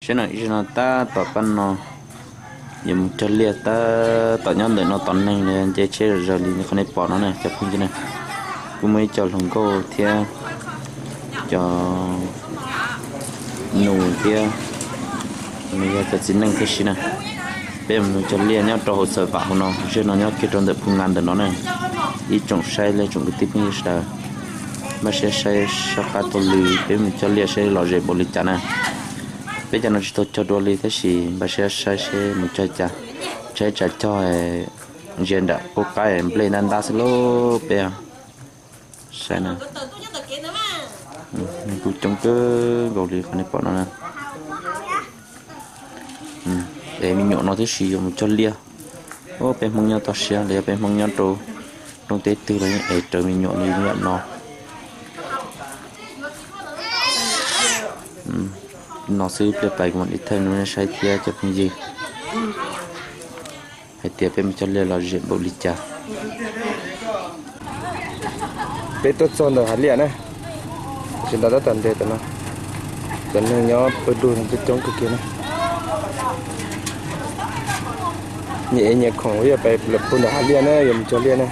Tsheb no ib zaug no tab tom pab no yuav mus cog liaj, tab tom nyob ntawm no tos neeg, nce tsheb zom zaws li qhov nej pom no na cov phooj ywg na. Kuj muaj ib co hluas nkauj thiab cov nus thiab, nws yog cov txiv neej thiab si na. Peb mus cog liaj nyob rau hauv Xav Vam hauv no, zej no nyob kiag rau ntawm Phu Nga ntawm no na. Ib tsoom saib li tsoom kwv tij phooj ywg sawv daws, npaj siab saib soj qab taug lw peb mus cog liaj saib lom zem npaum li cas na. Peb cov no tsis tau cog dua li tab sis npaj siab saib seb mus cog cas. Tshaib tsam cog ntsia nram qub qaib nplej ntab ntab xwb lauj peb. Saib na, neeg kuj coob kawg nkaus li qhov nej pom no na. Es me nyuam no tib si yuav mus cog liaj. Peb Hmoob nyob toj siab los yog peb Hmoob nyob rau roob teb twg los yeej es raws me nyuam li me nyuam no. No xwb pliag pais kuv mam li thaij rau nej saib thiab cov phooj ywg hais tias peb mus cog liaj lom zem npaum li cas. Peb tuaj txog ntawm hav liaj na, tsis nto tab tom nres tam no, cov neeg nyob pawg lug coob coob kawg kiag na. Nyias ev nyias khoom yog pais lawm puag ntawm hav liaj na, yuav mus cog liaj na.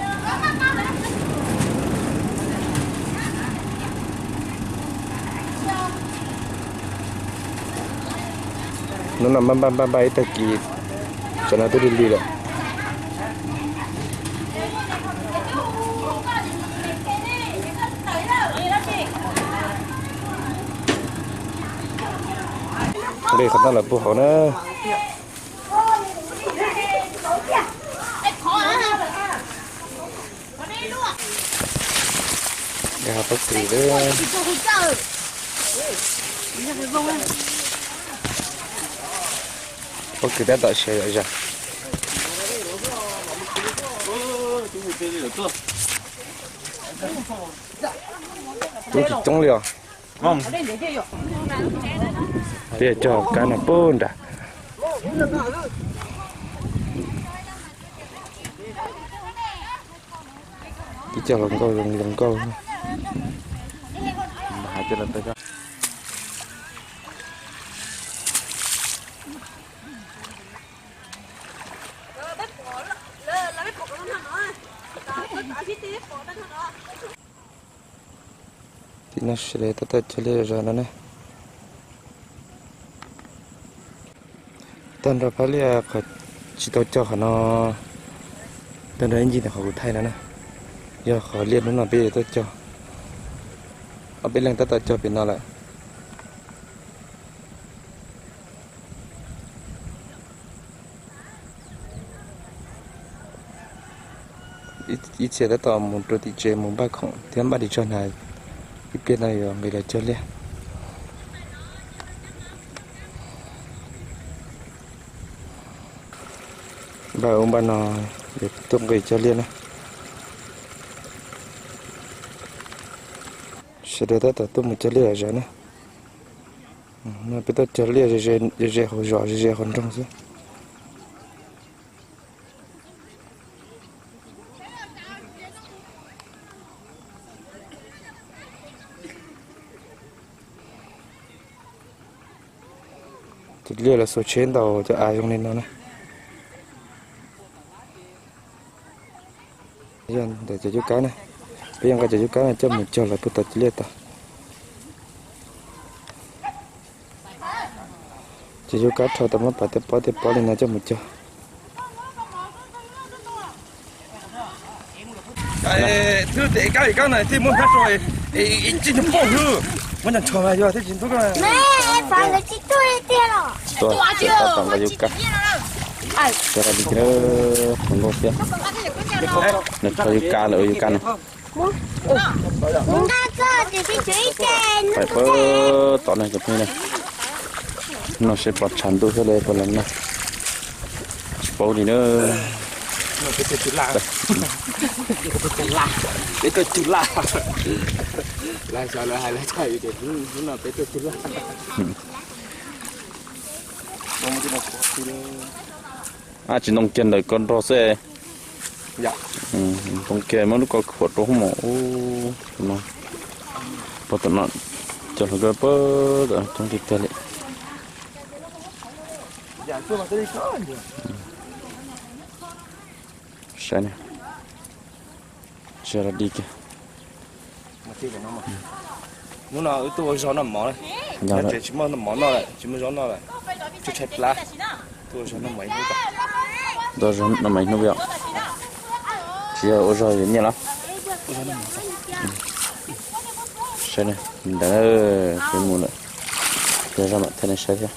Hnub no npaj npaj npaj npaj ib tag kis, tsam no twb lig lig lawm. Nqis qhov no lawm puag hauv na. Nkag pob kws lawm. Pob kws tab tom siav zom zaws. Tub tsis coob li os. Peb cog kab no puag nrad. Ib co hluas nkauj zoo nkauj. Tim no sawv daws tab tom cog liaj zom zaws no ne. Tag nrho phab liaj qhov tsis tau cog qhov no, tag nrho ib ncig ntawm qhov kuv thaij no na, yog qhov liaj hnub no peb yuav tuaj cog. Ob peb leeg tab tom cog pem no lawm. Ib txhia tab tom mus rau tim tsev mus npaj khoom thiab npaj ris tsho hnav, ib pliag no yuav nqis los cog liaj. Npaj ub npaj no, yuav tuaj nqis cog liaj na. Sawv daws tab tom tuaj mus cog liaj zom zaws na. Peb tuaj cog liaj ze ze hauv zos ze ze hauv nroog xwb. Cov liaj los xuas tsheb ntaus cov av zoo li no na. Yog ntawm cov cuab kab na, peb yuav nqa cov cuab kab no coj mus cog lawv puag tom cov liaj tod. Cov cuab kab rho tau muab pas tej pob tej pob li no coj mus cog. Thwb tes kab kab no thiaj muab hnab rau, tsis nco poj hwb, muab nco ncho mas yog thiaj tsis ntub. Tsis tuaj, tsis tuaj tom nqa cuab kab. Cog li thiab, hluas nkauj thiab. Nws rho cuab kab lawm, cuab kab no. Pais pab tom na cov phooj ywg na. No seb pom tshav ntuj thiab li puas los noj. Tsis paub li na. Peb tuaj cug laj. Lawv xyov lawv hais lawv txhais tias hnub no peb tuaj cug laj. Ab, tsis ntoo kiag ntawm ko nrog xwb. Ntoo kiag muab lub ko khuam rau hauv mos ub no. Pog tom no cov hluas nkauj pab coob tiag tiag li. Saib na, tsis yog dog dig kiag. Hnub no wb tuaj ua zog noj mov, tsis muaj mov noj lawm, tsis muaj zaub noj lawm, tshaib plab. Tuaj ua zog noj mov ib hnub, tuaj ua zog noj mov ib hnub yom. Tsis yog ua zog yuav nyiaj los? Saib na, ntawd peb mus lawm, peb zaj mam thaij nej saib thiab.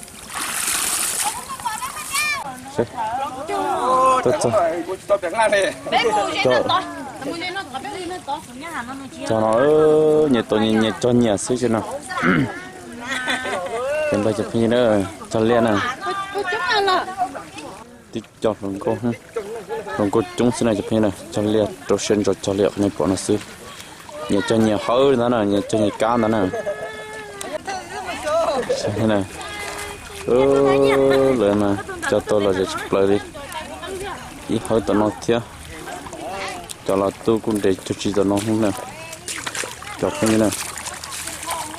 Tuaj txog, cog no nyias tau nyias cog nyias xwb xwb no. Cov nplej cov phooj ywg na, cog liaj na. Twb cog hluas nkauj, hluas nkauj coob xwb na cov phooj ywg na, cog liaj rau siab ntso cog liaj qhov nej pom no xwb. Nyias cog nyias hawb ntag na, nyias cog nyias kab ntag na. Lawv mas cog tau lom zem tshaj plaws li. Ib hawb tom no thiab. Cov los tub kuj nres cuag tsi tom no na. Cov phooj ywg na,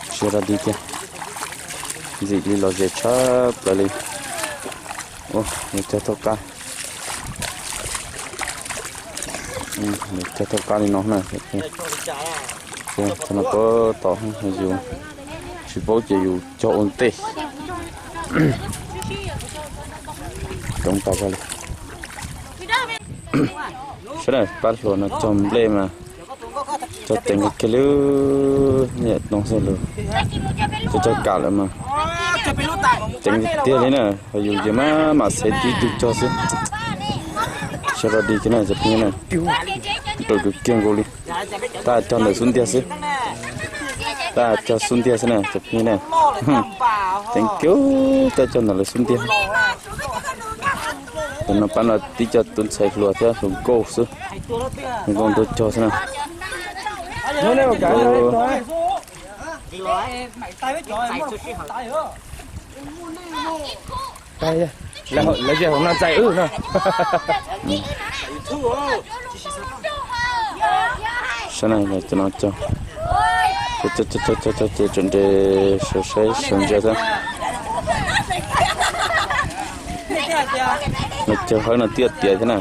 tsis yog dog dig kiag, ntxim li lom zem tshaj plaws li. Ua, cog tau qab, cog tau qab li no na. Cog no puag tom yus tsis paub ces yus cog ua ntej. Coob tas zog li. Saib na, pab hluas no cog nplej mas cog teev kiag li, niam no xwb lawm, cog cog kam lawm mas teev tiag tiag li na. Ho yus ces maj mam xev tib tug cog xwb. Tsis yog dog dig kiag na cov phooj ywg na, rau kawg kiag nkaus li. Tab cog ntawm xub ntiag xwb, tab cog xub ntiag xwb na cov phooj ywg na. Teev kiag, tab cog ntawm lawv xub ntiag. Cov no pab no tib co tub ntxhais hluas thiab hluas nkauj xwb, hluas nkauj tuaj cog xwb na. Lawv ze hauv no txais wb no. Saib na, cov no cog, cog cog cog ces tseem nres sawv saib sawv ntsia xwb. Cog hawb no tiaj tiaj thiab na.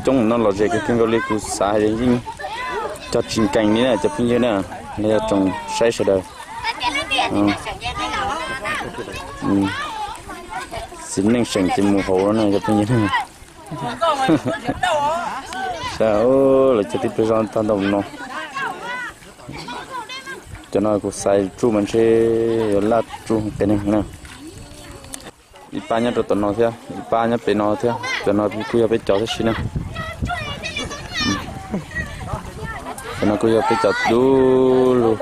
Coob no lom zem kawg kiag nkaus li, kuv xav hais tias yeej cog tsis nkees li na cov phooj ywg na. Los yog tsoom saib sawv daws, txiv neej seem ces mus hauv no na cov phooj ywg. Saib, lawv cog tib pliag zog tag ntau no. Cov no kuv xaiv tsuj mas ntshe yuav laj tsuj qias neeg na. Ib pab nyob rau tom no thiab, ib pab nyob pem no thiab, cov no kuj yog peb cov thiab si na. Cov no kuj yog peb cov dub lug,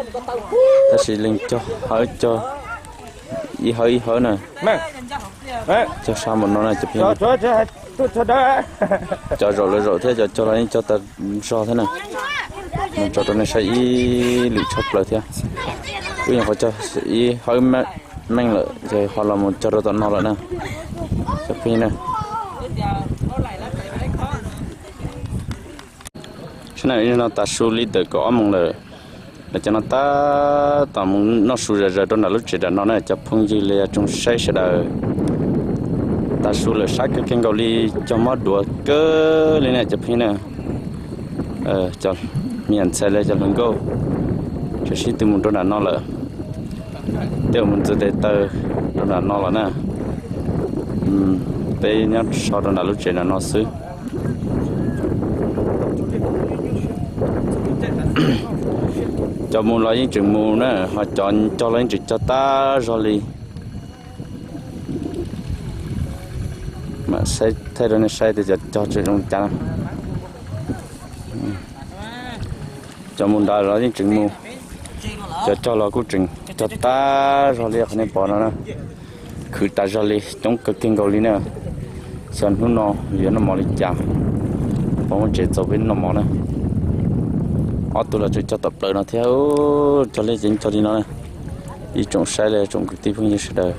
tab sis leej cog hawb cog ib hawb ib hawb na. Cog sab npaum no na cov phooj ywg. Cov zaum lawv zaum thiab cov cog los yeej cog tas zog thiab na. Mus tso rau nej saib ib lwm tshaj plaws thiab. Kuj nyuam qhuav cog ib hawb meej lawm ces ho los mus cog rau tom no lawm na cov phooj ywg na. Saib na, no tav su li ntawm kaum ob moos lawm, lawv cov no tab tom mus noj su zom zaws rau nram lub tsev nram no na cov phooj ywg los yog tsoom saib sawv daws. Tav su lawm sab kawg kiag nkaus li, cog mob duav kawg li na cov phooj ywg na. Cov me nyuam ntxhais los cov hluas nkauj tseem sib tw mus rau nram no lawm. Tej uas mus ntxuav tes taw rau nram no los na. Peb nyob so rau nram lub tsev nram no xwb. Cov mus los yeej tseem mus na, ho cov cog los yeej tseem cog tag zog li. Mam saib thaij rau nej saib tias cov cog tseem zoo li cas na. Cov mus nrad los yeej tseem mus, cov cog los kuj tseem cog tag zog li qhov nej pom no na. Khwv tas zog li, coob kawg kiag nkaus li na. Xyov hnub no yuav noj mov li cas, pom muaj tsev txaus peb noj mov na. Ob tug los tseem cog tom plaws no thiab, cog liaj ces cog li no na. Ib tsoom saib los tsoom kwv tij phooj ywg sawv daws,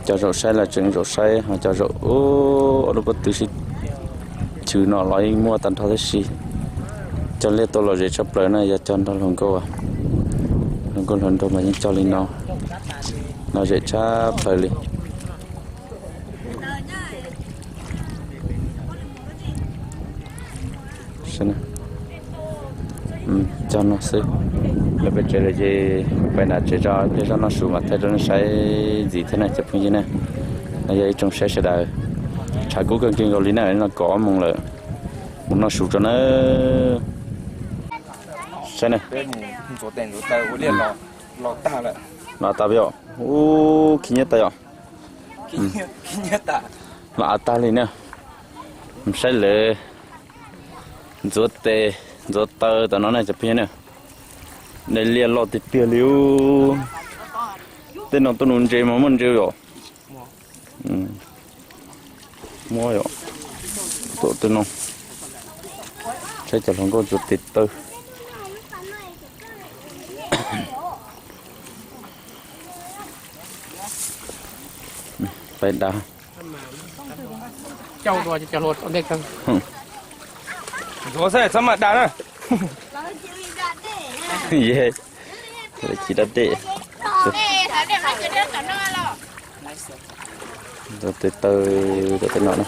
cov zaum saib los tseem zaum saib, ho cov zaum ob lub pob tw sib chwv no los yeej muaj tag nrho tib si. Cog liaj tau lom zem tshaj plaws na yog cog nrog hluas nkauj, hluas nkauj hluas nraug mas yeej cog li no, lom zem tshaj plaws li. Cog no xwb. Lawv peb tsev lawm ces pais nram tsev tso, pliag zoj noj su mas thaij rau nej saib ntxiv thiab na cov phooj ywg na. No yog ib tsoom saib sawv daws, tshav kub kawg nkaus li na, no kaum ob moos lawm, mus noj su tso na. Saib na, los tas yom, ub, khib nyiab tas yom. Los av tag li na. Saib lawv ntxuav tes ntxuav taw tom no na cov phooj ywg na. Daim liaj loj tiag tiag li. Tej no tuaj nus ntses mas muaj ntses yom. Muab yom, tuam tej no. Saib cov hluas nkauj ntxuav tes taw. Pais da. Ntxuav xwb txhob mam da na. Lawv tsis da dej. Ntxuav tes taw, ntxuav tej no na.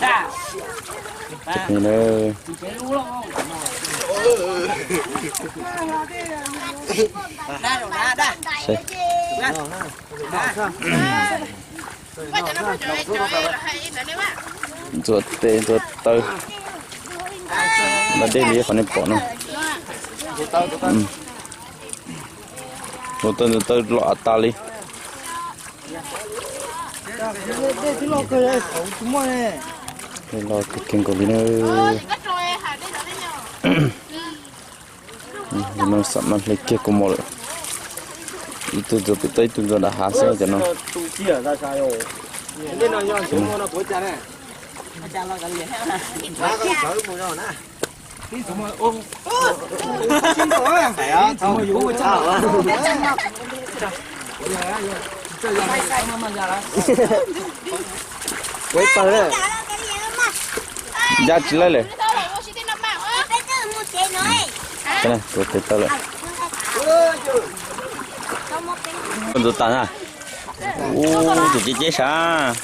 Ntxuav tes ntxuav taw. Los dej li qhov nej pom no. Ntxuav taw ntxuav taw los av tas li. Dej loj kawg kiag nkaus li na. No xam maj hle kiag kua muag lawm. Ib tug ntxuav pem toj ib tug ntxuav nram hav xwb cov no. Ya tsis laij lawm. Tus tes taw lawm. Ntxuav tas na. Ub, tus ceb ceb sav.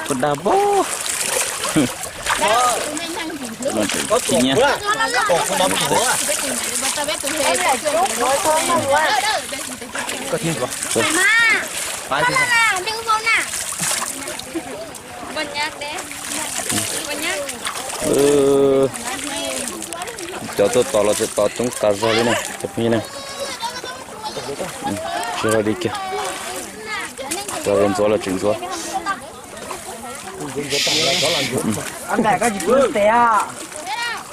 Tus dag pob. Khib nyiab. Cov tuaj tos los tseem tos coob tas zog li na cov phooj ywg na. Tsis hais li kiag, tos ntxuav los tseem ntxuav.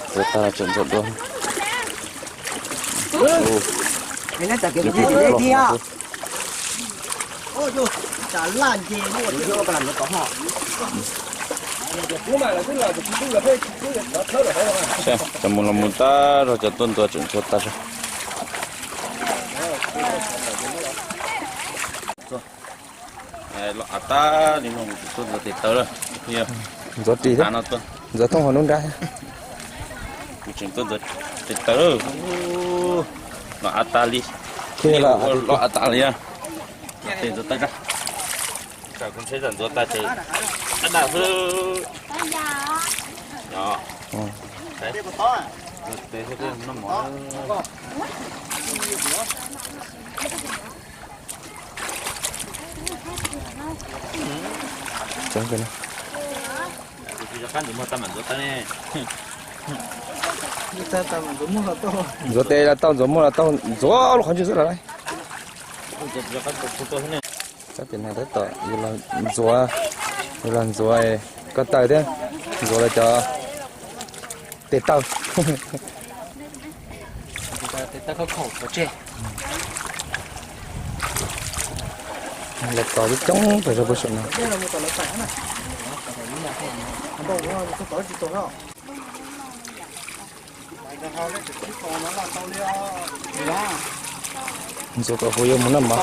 Ntxuav tag los tseem ntxuav dua. Cov mus los mus tag zog, cov tuaj ntxuav tseem ntxuav tag zog. Los av tag li no kuv tseem tuaj ntxuav tes taw lawm. Ntxuav ris, ntxuav thooj hauv nruab nrab. Kuv tseem tuaj ntxuav tes taw lawm. Los av tag li. Los av tag li. Tes ntxuav tag zog. Tsam kuv ntshai tsam ntxuav tas ces ab dam xwb. Ntxuav tes los tau, ntxuav muag los tau, ntxuav lub qhov ncauj xwb los lawm. Sab tim no tab tom yus los ntxuav, yus los ntxuav ko taw thiab ntxuav lawv cov tes taw. Los tos coob coob tas zog puag saum no. Ntxuav kom huv yuav mus noj mov.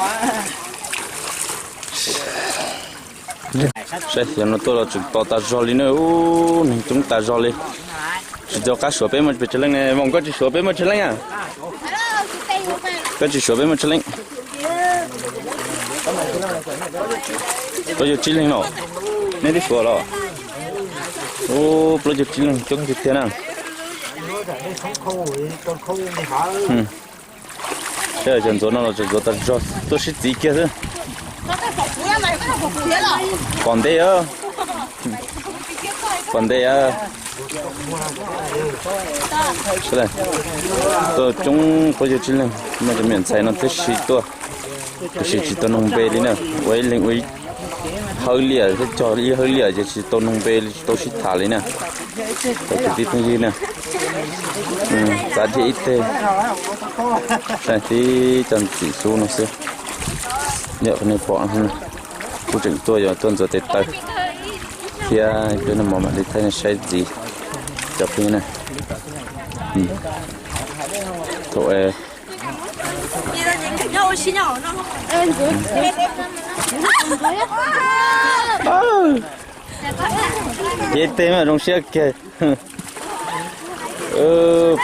Saib xyov no tuaj los tseem tos tas zog li na, ub, neeg coob tas zog li. Tsis tau qab suav peb muaj pes tsawg leej ne, Voos koj tsis suav peb muaj tsawg leej a? Koj tsis suav peb muaj tsawg leej? Plaub caug tsib leeg los? Nej twb suav los? Ub, plaub caug tsib leeg coob tiag tiag na. Cov ntxuav no los tseem ntxuav tas zog tuaj sib txiv kiag xwb. Pom ntev os. Pom ntev os. Tuaj coob pob yog tsib leeg, muaj cov me ntxhais no thiab sib tuaj, tiam sis tsis tau noog npe li na. Ua ib leeg ua ib hawb liam thiab cog ib hawb liam ces tsis tau noog npe li, tsis tau sib tham li na. Tau kwv tij phooj ywg na, txav dhia ib teg, saib tib cov ntxim hlub no xwb. Yog nej pom, kuv tseem tuaj yog tuaj ntxuav tes taw thiab cov noj mov mam li thaij nej saib ntxiv cov phooj ywg na. Thaum Ces tej mas zoo siab kiag.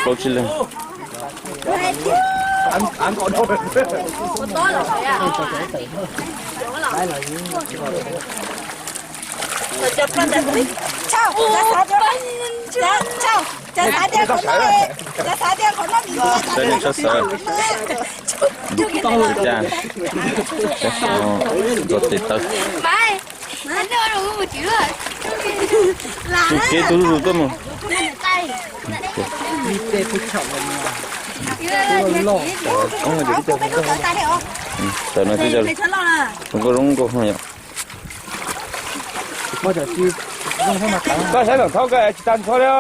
Plaub tsib leeg. Saib nej txhob xav. Ua cas ntxuav tes taw. Tus kev tus zus tuaj mus. Tawm no twb zoo nkauj zoo nkauj yom. Koj saib los thaub koj tsis tau ntxhua li os.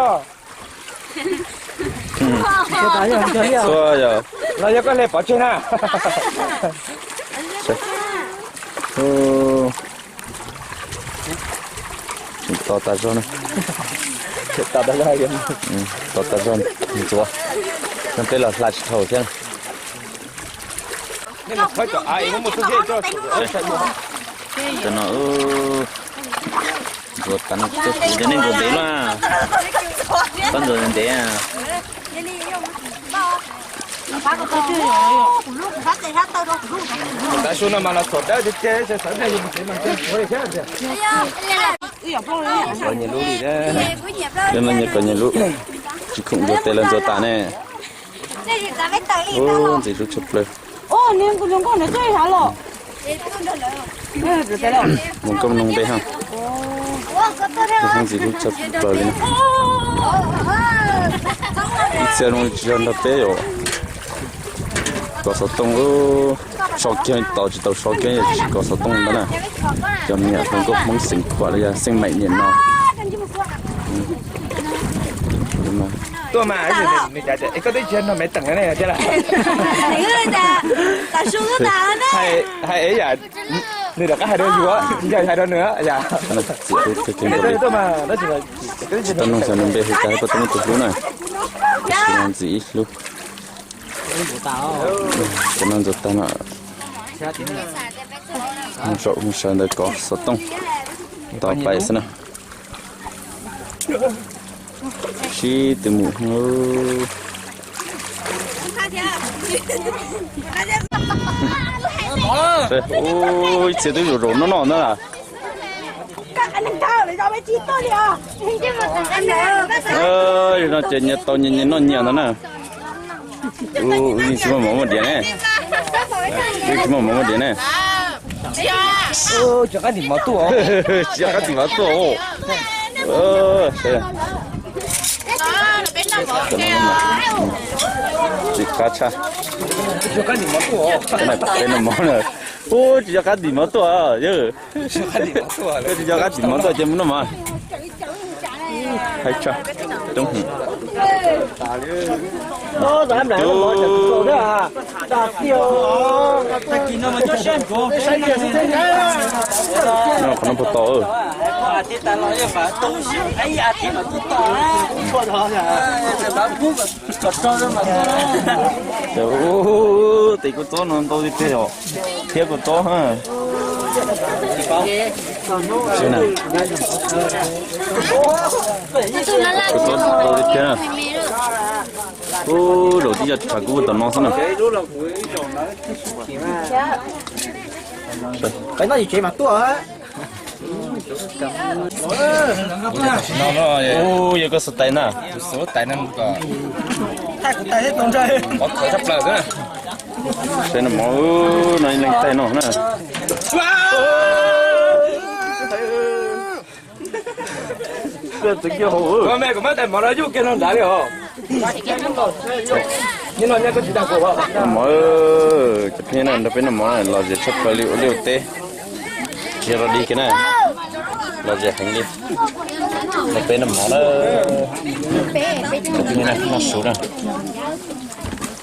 Txhua yog. Los yog koj hle pov tseg na. Tseem to tas zog na. Tseem to tas zog, to tas zog ntxuav. Nyob peb los hla tsis dhau thiab. Cov no ntxuav tas no, cov nej ntxuav ntev na. Koj ntxuav ntev. Tav su no mas los txhuam dawb tiag tiag, sawv daws mus tsev mas thiab. Nyias lub li, nyias kom nyias lub, tsis khoom ntxuav tes los ntxuav tas ne. Ntxim hlub tshaj plaws. Mus koj noog npe ha. Ntxim hlub tshaj plaws li. Ib txhia zoo tsis yog nrog peb yom. Kov xov tooj, so kiag tos tsis tau so kiag yog tsis kov xov tooj ntawd na. Cov me nyuam hluas nkauj Hmoob xeem Khuam los yog xeem Maim niam no. Tuaj mas, nws cas es koj twb tsis yog nrog Maiv Teem ne, tiag lawm. Hais es yam nws rov qab hais rau yus, yog hais rau nws yam. Tsis tau nug xyov nws npe hu cas, koj tau muaj tus hlub na. Ntxim ib hlub. Cov no ntxuav tag no, zaum sawv ntawd kov xov tooj, tos pais xwb na. Sib tw mus. Ib txhia twb zaum zaum noj noj ntag. No ces nyias tau nyias noj nyias ntag na. Wb tsis muaj mov muaj diav ne. Wb tsis muaj mov muaj diav ne. Tsis yog qab tim mov tuaj. Tsis qab tshaj. Peb noj mov na. Ub, tsis yog qab tim mov tuaj yawg. Tsis yog qab tim mov tuaj ces mus noj mov. Haib tshaj, coob heev. Noj qhov no puag tod. Tes kua txob no ntau tiag tiag os. Thiab kua txob ha. Kua txob ntau tiag tiag. Ub, zaum tib co tshav kub tom no xwb na. Peb noj yus tsev mas tuaj. Ub, yog koj xuas tais na. Saib noj mov no, leej tais no na. Noj mov, cov phooj ywg na, nrog peb noj mov na, lom zem tshaj plaws li ua liaj ua teb. Tsis yog los dig kiag na, lom zem heev li. Nrog peb noj mov na, cov phooj ywg na, noj su na.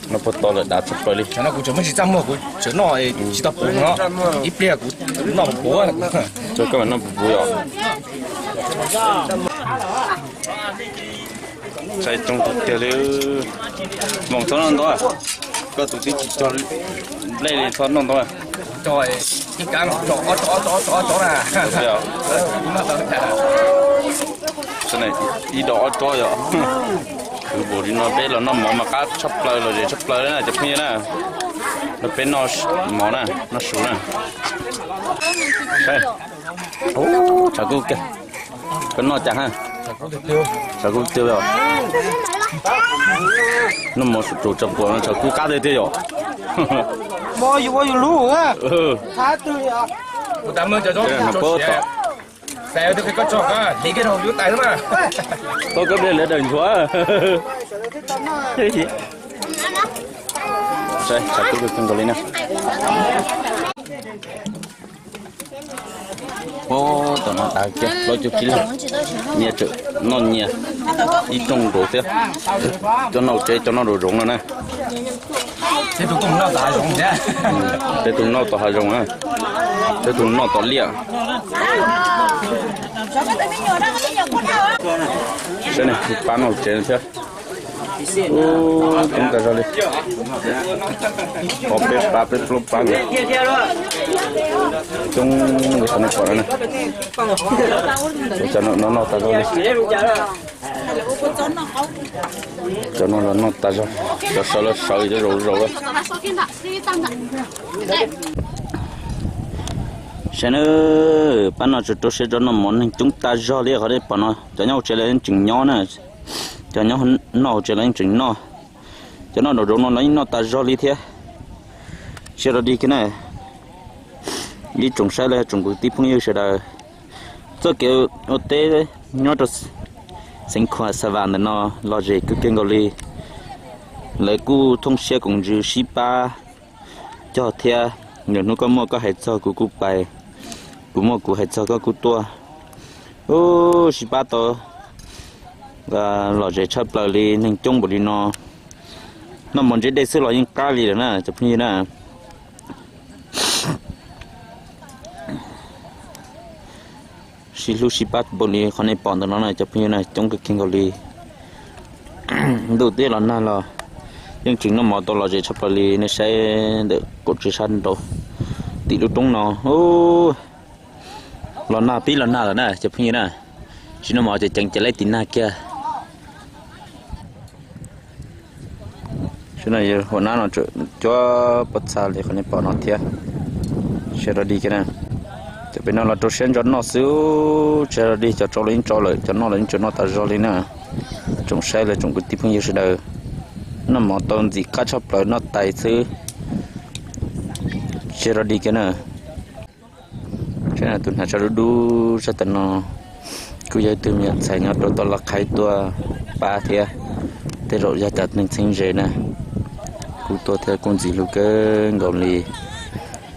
Noj puag to lawm dav tshaj plaws li. Kuv tseem muaj tsis txaj muag, kuv tseem noj tsis tau puv no, ib pliag kuv noj puv puv. Koj mam noj puv puv yom. Ntshai tsoo tiag li. Moos txhob noj ntau, koj tus tib tsis cog nplej li txhob noj ntau. Ib dos ob tsob yom. Npaum li no peb los noj mov mas qab tshaj plaws, lom zem tshaj plaws na cov phooj ywg na. Nrog peb noj mov na, noj su na. Tshav kub kiag. Koj noj cas ha? Tshav kub tiag os. Noj mov su tsau tshav puas no tshav kub qab tiag tiag yom. Tau koj pliag lawv daws nchuav. Tshav kub kawg nkaus li na. Ub, tom no tas kiag plaub caug tsib leeg, nyias tseem noj nyias ib rooj nkaus thiab. Cov noj tsev cov noj nraum zoov no na. Peb tus noj tom hav zoov, peb tus noj tom liaj. Saib ne, pab noj tsev thiab. Ub, coob tag zog li. Ob peb pab peb plaub pab ntawd. Coob li qhov nej pom no na. Cov no noj tag zog li. Cov no los noj tag zog, cov sawv los sawv, cov zaum zaum lawm. Saib na, pab no tseem rau siab rov noj mov, neeg coob tag zog li qhov nej pom no. Cov nyob hauv tsev los yeej tseem nyob na, cov nyob noj hauv tsev los yeej tseem noj, cov noj nraum zoov no los yeej noj tag zog li thiab. Siab rov dig kiag na, ib tsoom saib los yog tsoom kwv tij phooj ywg sawv daws. Txoj kev ua teb nyob rau xeev Khuam Xa Vam ntawm no lom zem kawg kiag nkaus li. Lawv kuj thooj siab koom ntsws sib pab cog thiab. Lwm hnub koj muaj koj hais txog kuv kuj pais, kuv muaj kuv hais txog koj kuj tuaj. Ub, sib pab tau lom zem tshaj plaws li, neeg coob npaum li no. Noj mov ntse dej xwb los yeej qab li lawm na cov phooj ywg na. Sib hlub sib pab npaum li qhov nej pom ntawm no na cov phooj ywg na, coob kawg kiag nkaus li. Ntuj teb los nag los yeej tseem noj mov tau lom zem tshaj plaws li. Nej saib ntawm kaum tsev sab nraud tim lub roob no, los nag pib los nag lawm na cov phooj ywg na. Tsis noj mov ces ceev ceev laib tim nag kiag. Saib no, yawg huam nab no tseem cuab pob txha li qhov nej pom no thiab. Siab rov dig kiag na. Cov pem no los rau siab ntso noj xwb, siab rov dig, cov tsau los yeej tsau lawm, cov noj los yeej tseem noj tas zog li na. Tsoom saib los tsoom kwv tij phooj ywg sawv daws, noj mov tau ntxim qab tshaj plaws, noj tais xwb. Siab rov dig kiag na. Saib tus hnav tsho dub dub sab tom no kuj yog ib tug me nyuam ntxhais nyob rau toj Laj Qhaib tuaj pab thiab. Tej zaum yog cov neeg txheeb ze na, kuj tuaj thiab kuj ntxim hlub kawg nkaus li.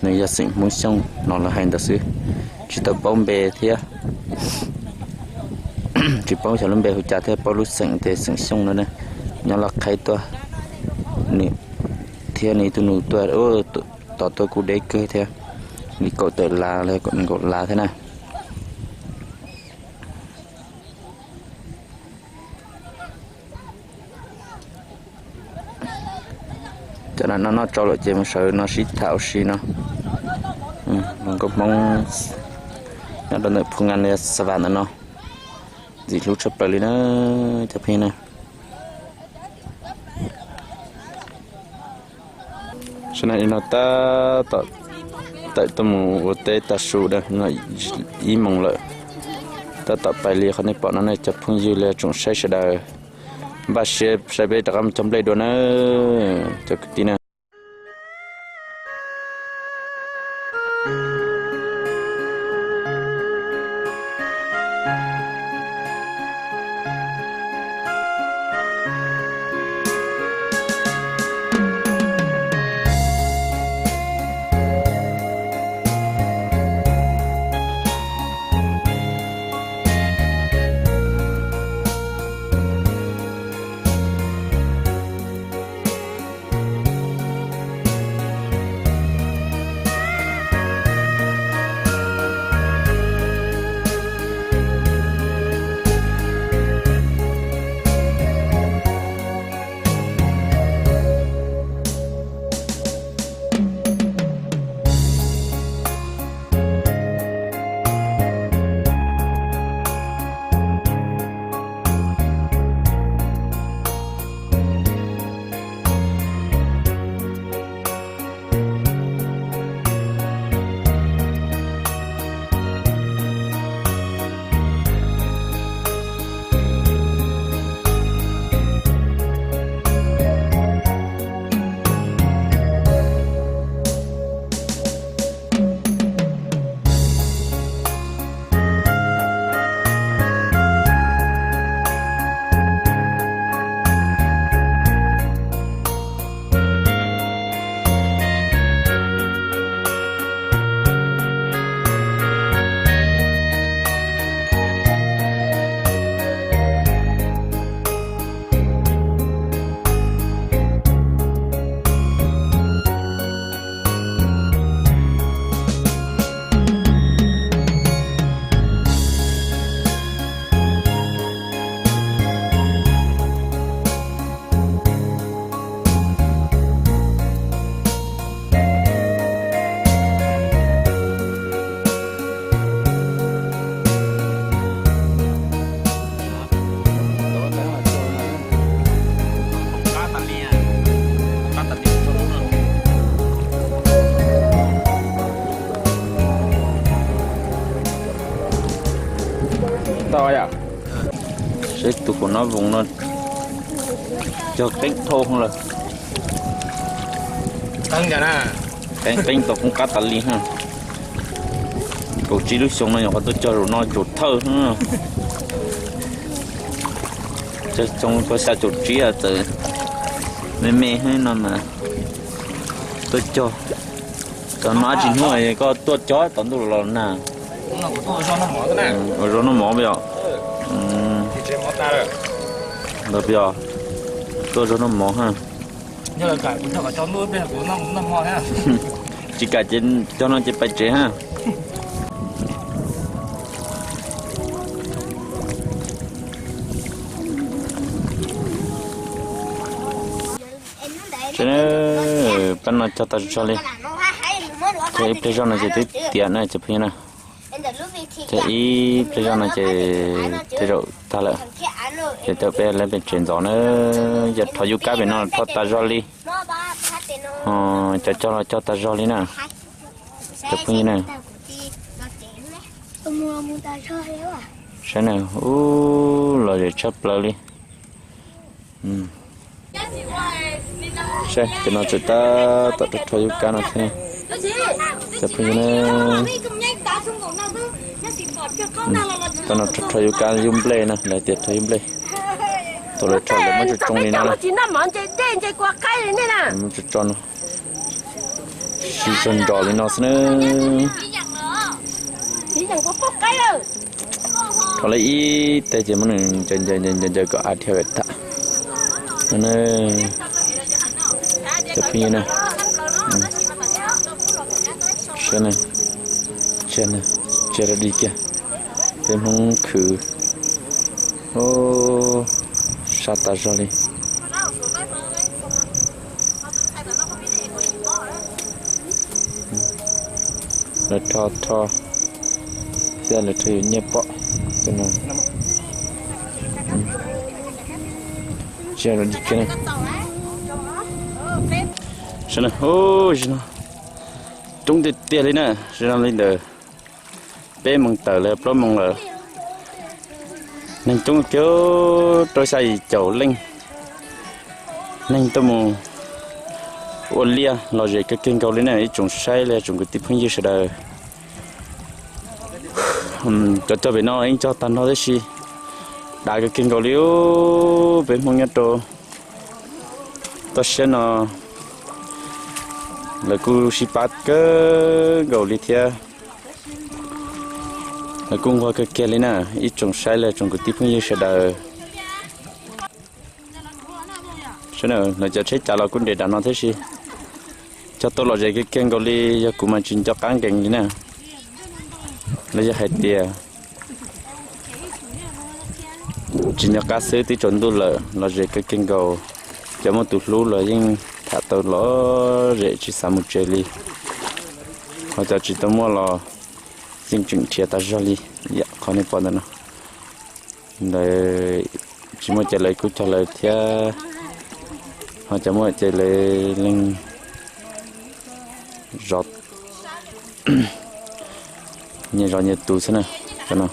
Nws yog xeem Hmoob Xyooj no lawv hais ntawd xwb, tsis tau paub npe thiab. Tsis paub xyov lub npe hu cas thiab, paub lub xeem tias xeem Xyooj no na. Nyob Laj Qhaib tuaj, nws thiab nws ib tug nus tuaj, tos tuaj kuj deb kawg thiab, li kaum tawm lav los kaum nees nkaum lav thiab na. Cov no noj tsau lawm ces mus sawv no sib tham ua si no. Hluas nkauj Hmoob nyob rau ntawm Phu Nga Xa Vam ntawm no, ntxim hlub tshaj plaws li na cov phooj ywg na. Saib na, li no tab tom Tawm tuaj mus ua teb tav su da no ib moos lawm. Tab tom pais li qhov nej pom no ne cov phooj ywg los yog tsoom saib sawv daws. Npaj siab saib peb rov qab mus cog nplej dua na, cov kwv tij na. Tau yom, seb tus hauv no voos no cog qeeb dhau lawm. Qeeb qeeb tau qoob qab tas li. Kaum tsib lub xyoo no nyuam qhuav tuaj cog zaum no zaum thawj. Cog xyoo kaum xya caum tsib txawm me me no mas tuaj cog. Cov no dab tsi hnub koj tuaj cog tom ntuj los nag? Ua zog noj mov yom. Ntawd peb tuaj zog noj mov ha. Tsis kam ces cog no ces pais tsev ha. Pab no cog tas zog li. Cog ib pliag zoj no ces twb tiav na cov phooj ywg na. Cog ib pliag zoj no ces tej zaum tag lawm. Ces tau peb lawv pem tsev ntxov na, yog rho yub kab pem no rho tas zog li. Cov cog los cog tas zog li na. Cov phooj ywg na. Saib na, ub, lom zem tshaj plaws li. Saib cov no tseem tab tom rho rho yub kab no thiab. Cov phooj ywg na, tab no rho rho yub kab yub nplej no, lawv tias rho yub nplej. Thaum lawv rho lawv muab tsoo tsoo li no na. Muab tsoo tsoo no. Siv zog nrov li no xwb na. Rho li ib teg ces muab nws ncaws ncaws ncaws ncaws kom av dhia pem tham. Cov phooj ywg na, saib na, tsiaj na, tsiaj dog dig kiag, peb Hmoob khwv, sab tas zog li. Lawv rho rho, thiab lawv rho yus nyiaj pom. Tsiaj dog dig kiag na. Saib na, ub, zim no, Coob tiag tiag li na, sawv daws, li ntawm peb moos tawm los plaub moos lawm. Neeg coob kiag, rau xya yim caum leej neeg tuaj mus ua liaj lom zem kawg kiag nkaus li na ib tsoom saib los yog tsoom kwv tij phooj ywg sawv daws. Cov cog pem no yeej cog tag nrho tib si, dav kawg kiag nkaus li. Peb Hmoob nyob rau toj siab no lawv kuj sib pab kawg nkaus li thiab. Lawv kuj nquag kawg kiag li na, ib tsoom saib los yog tsoom kwv tij phooj ywg sawv daws. Saib na, lawv cov tsheb cav los kuj nres nram no thiab si. Cog tau lom zem kiag kiag nkaus li, yog kuv mas tsis nco qab nkees li na. Los yog hais tias tsis nco qab xwb, twb tsaus ntuj lawm, lom zem kiag kiag nkaus. Cov muaj tus hlub los yeej tham tau lom zem tsis xav mus tsev li. Ho cov tsis tau muaj los yeej tseem nrhiav tas zog li, yam qhov nej pom ntawm no. Ntawd tsis muaj ces lawv kuj cog lawv thiab, ho cov muaj ces lawv leej zov, nyias zov nyias tus xwb na. Cov no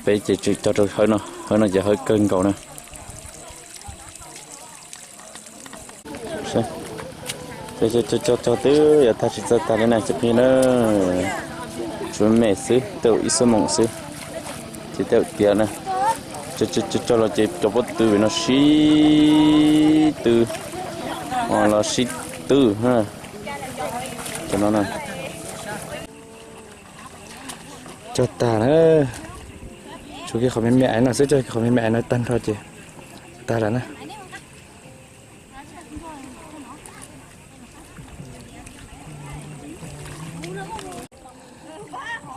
peb ces tseem cog rau hawv no, hawv no ces hawv kawg nkaus na. Cog cog cog twb yuav tag tsis txawj tag li na cov phooj ywg na. Tsuas me xwb, tej zaum ib xuab moos xwb ces tej zaum tiav na. Cog cog los ces cov pob tw no sib tw, los sib tw na. Cov no na, cog tag na. Tshuav kiag qhov me me aiv no xwb, cog kiag qhov me me aiv no tag nrho ces tag lawm na.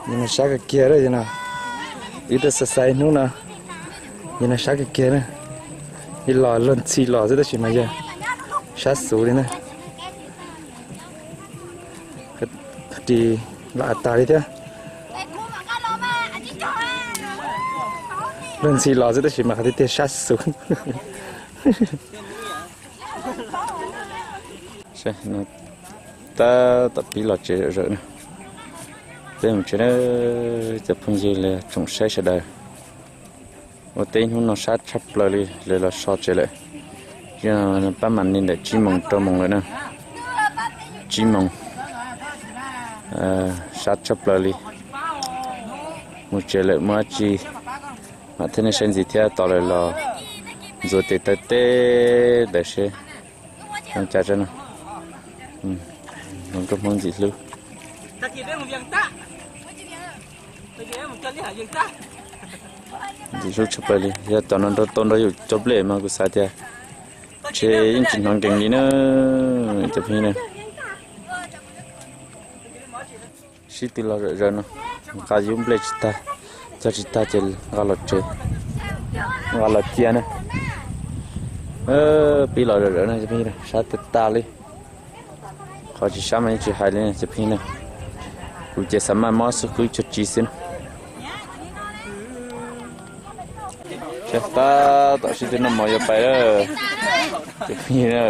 Yog no sab kawg kiag lawm no. Wb tuaj xaiv xaiv hnub no, yog no sab kawg kiag na. Ib los luag ntxhi los xwb tab sis mas yog sab xuv li na. Ris los av tag li thiab. Luag ntxhi los xwb tab sis mas qhov tiag tiag sab xuv. Tab tom pib los tsev zawm zawm na. Peb mus tsev na, cov phooj ywg los tsoom saib sawv daws. Ua teb hnub no sab tshaj plaws li, lawv los so tsev lawm. Pab mam li ntawm tsib moos rau moos lawm na. Tsib moos, sab tshaj plaws li. Mus tsev lawm, muaj dab tsi mam thiab nej saib ntxiv thiab. Tos lawv los ntxuav tes taw teb ntawd seb zoo cas no. Hluas nkauj Hmoob ntxim hlub, ntxim hlub tshaj plaws li. Yog cov no nrog tau nrog yus cog nplej mas kuv xav tias ntshe yeej tsis hnov nkees li na, cov phooj ywg na. Sib tw los zawm zawm no, nqa yub nplej tsis tag, cog tsis tag ces nqa los tsev, nqa los cia na. Pib los zawm zawm na, sab tag tag li. Qhov tsis sab mas yeej tsis hais li na cov phooj ywg na. Kuv ces xav maj mob xwb, qwb cog tsi xwb na. Tab tom sib tw noj mov yuav pais lawm cov phooj ywg na.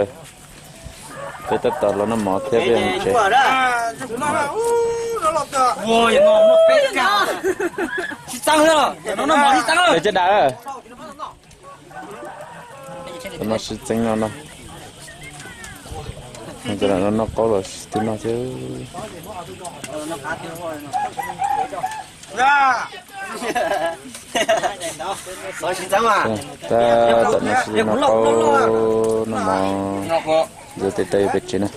Peb tab tom los noj mov thiab peb mus tsev. Cov dam, no sib txeeb no no. Cov dam no noj qaub los sib tw noj thiab. Tab tom no sib tw noj qaub noj mov, ntxuav tes taw yuav pais tsev na.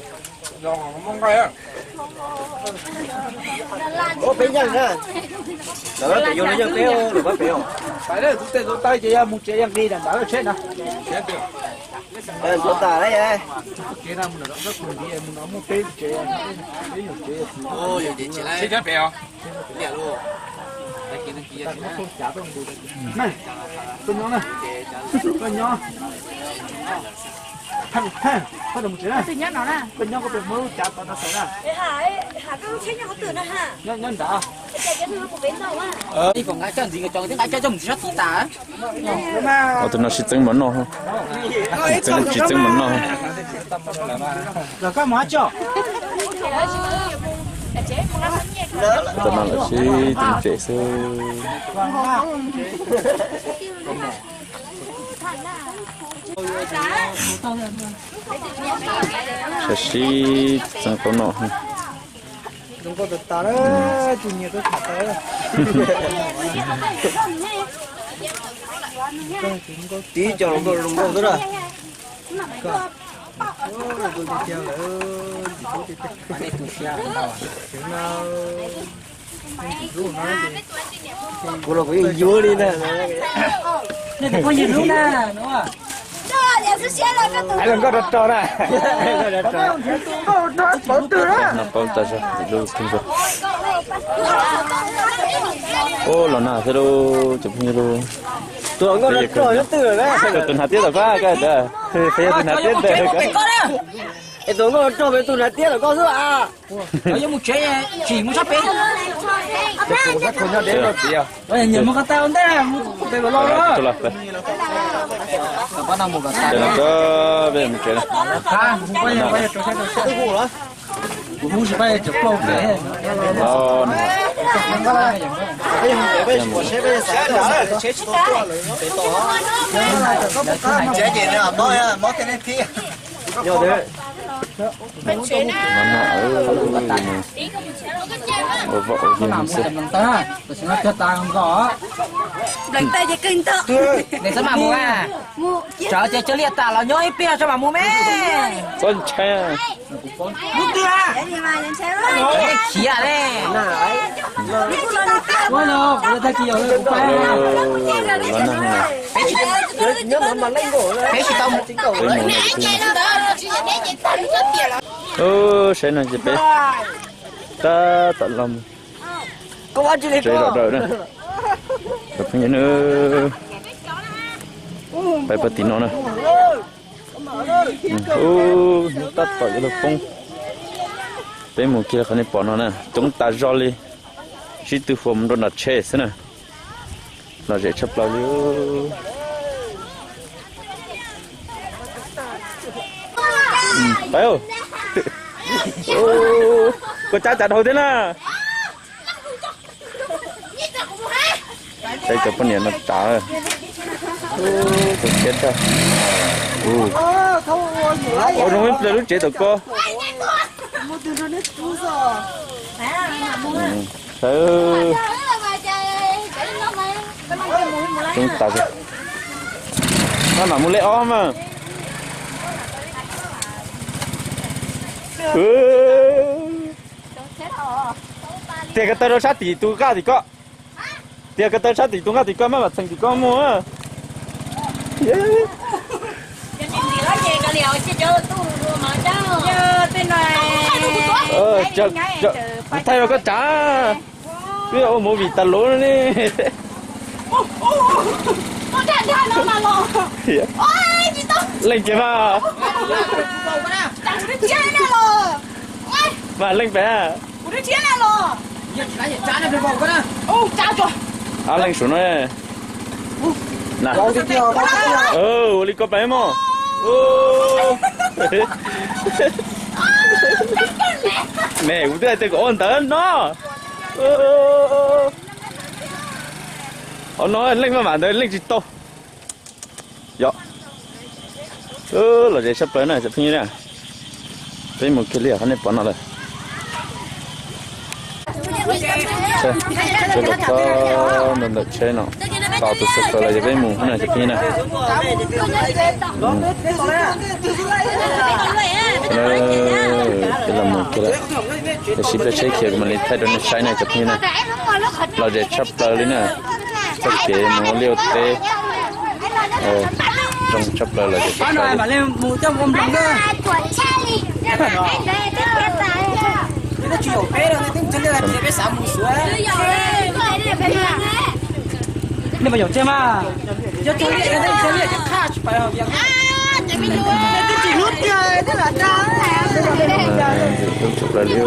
Koj nyob qhov twg na? Nyob nrad. Nqa coj ntxiv, cov nqa coj mus ntxiv sab tid tas. Tus no sib txeeb mov noj, tsis txeeb mov noj. Tus no lawm sib txeeb pem xwb. Sib txeeb qaub noj. Tib co zoo nkauj zoo nkauj xwb na. Kuv los kuv yeej yuav li na. Hais los nkauj rog rog na. Paub tas zog lub kheej rau. Ub, los nag xwb lauj, cov phooj ywg lauj. Tus nkauj rog rog xwb twg na? Tus hnav tiab tom koj, koj tus hnav tiab ntawd. Es tus nkauj rog rog tus hnav tiab tom koj xwb a. Yuav mus tsev, tsis mus sab pem. Nyiam mus ko taw ua ntej, mus pem los. Kuv mus tsis pab cov plaub pem. Ua voj ua viag xwb. Txhob mam mus, tsam ces cov liaj tag los nyob ib pliag txhob mam mus me. Txhob ntshai. Khiav ne. Peb tsis tau mus. Saib no ces peb tab tom los mus tsev zom zaws na. Cov phooj ywg na, peb pab tim no na. Ub, hnub tab tom yuav luag poob. Peb mus kiag qhov nej pom no na, coob tas zog li. Sib tw huam mus rau nram tsheb xwb na. Lom zem tshaj plaws li. Peb, koj cab cas dhau thiab na. Saib cov poj niam no tsav, tus thiab tag. Ua zoo ib pliag lub tsev tom ko. Coob tas. Maj mam mus lej ob mas. Tiag ko taw rau sab tim tus nqaj tim ko. Tiag ko taw sab tim tus nqaj tim ko, maj mam txheem tim ko mus. Kuv thaij rau koj tsav, twb yog ua movie tas luv ne. Leej kiag mas. Mas leej pem. Leej suav no. Ua li ko pem mog. Me kuv twb hais tias kom ua ntawd no. Qhov no leej maj mam ntawd leej tsis tau. Yog, lom zem tshaj plaws na cov phooj ywg na. Peb mus kiag li qhov nej pom no lawm. Peb los txog ntawm tsheb no, tos tus xov tooj los ces peb mus na cov phooj ywg na. Peb los mus kiag lawm, tab sis peb tsheb khiav kuv mam li thaij rau nej saib na cov phooj ywg na. Lom zem tshaj plaws li na. Txoj kev mus ua liaj ua teb zoo tshaj plaws lawm ces tshaj plaws li. Nej puas yaum txiag mas? Cov txiag liaj, cov txiag liaj, cov khaj tsis pais. Tub tshaj plaws li.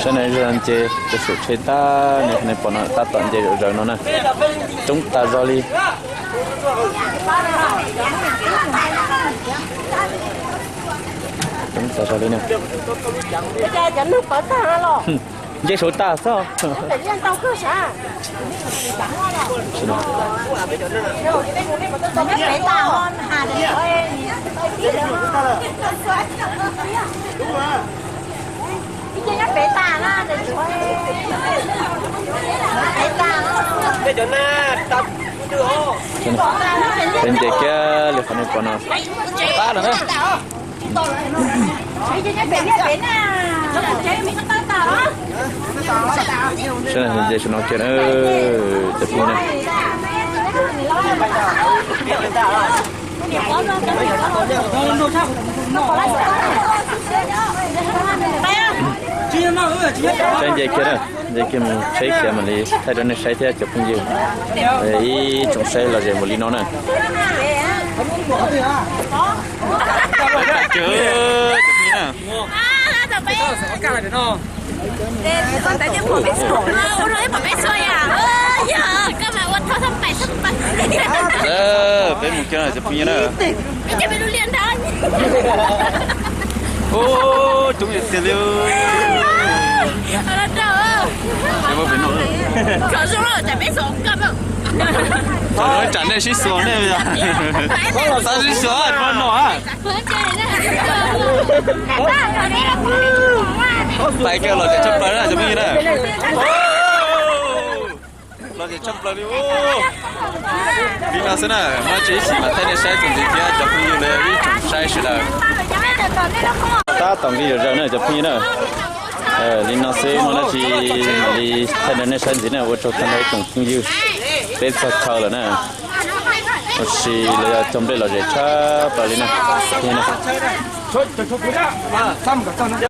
Saib na, zej zog nce rau saum tsheb tag, nej pom no tab tom nce zom zaws no na. Coob tas zog li. Coob tas zog li na. Nce saud tag xwb. Peb nce kiag li qhov nej pom no. Pab lawm na. Saib na, nce saum no kiag na, cov phooj ywg na. Saib nce kiag na, nce kiag mus tsheb khiav mam li thaij rau nej saib thiab cov phooj ywg. Ib tsoom saib lom zem npaum li no na. Peb mus kiag cov phooj ywg na. Coob tiag tiag li. Tsam nej sib xuas nej, xav sib xuas no. Pais kiag los tias tshaj plaws na cov phooj ywg na. Los tias tshaj plaws li. Li no xwb na, muaj tsis ib chim mas thaij nej saib txuas ntxiv thiab cov phooj ywg los ib tsoom saib sawv daws. Tab tom nqis zom zaws na cov phooj ywg na. Li no xwb muaj dab tsi mam li thaij rau nej saib ntxiv na, ua tsaug tag nrho ib tsoom phooj ywg, peb txog chaw lawm na. Ua si lawv yog cog nplej lom zem tshaj plaws li na.